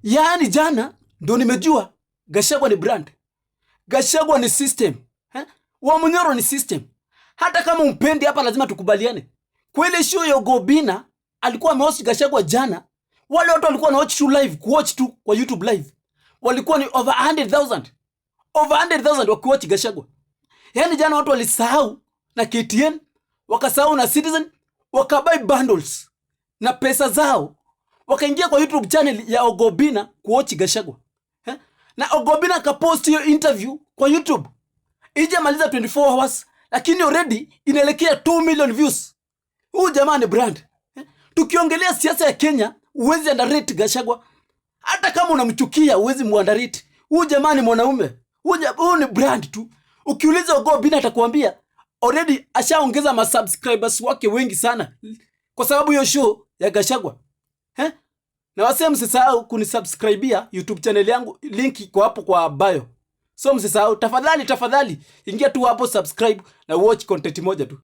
Yaani jana ndo nimejua Gachagua ni brand. Gachagua ni system. Eh? Wamunyoro ni system. Hata kama umpendi hapa lazima tukubaliane. Kwa ile show ya Oga Obinna alikuwa amehost Gachagua jana, wale watu walikuwa na watch tu live, kuwatch tu kwa YouTube live. Walikuwa ni over 100,000. Over 100,000 wakiwatch Gachagua. Yaani jana watu walisahau na KTN, wakasahau na Citizen, wakabuy bundles na pesa zao, wakaingia kwa YouTube channel ya Oga Obinna kuwatch Gachagua. Eh? Na Oga Obinna akapost hiyo interview kwa YouTube. Ijamaliza 24 hours, lakini already inaelekea 2 million views. Huyu jamaa ni brand. Eh? Tukiongelea siasa ya Kenya, huwezi underrate Gachagua. Hata kama unamchukia, huwezi muunderrate. Huyu jamaa ni mwanaume. Huyu ni brand tu. Ukiuliza Oga Obinna atakwambia already ashaongeza masubscribers wake wengi sana kwa sababu hiyo show ya Gachagua. Eh? Na wasee, msisahau kunisubscribia YouTube channel yangu, link iko hapo kwa bio. So msisahau, tafadhali tafadhali, ingia tu hapo, subscribe na watch content moja tu.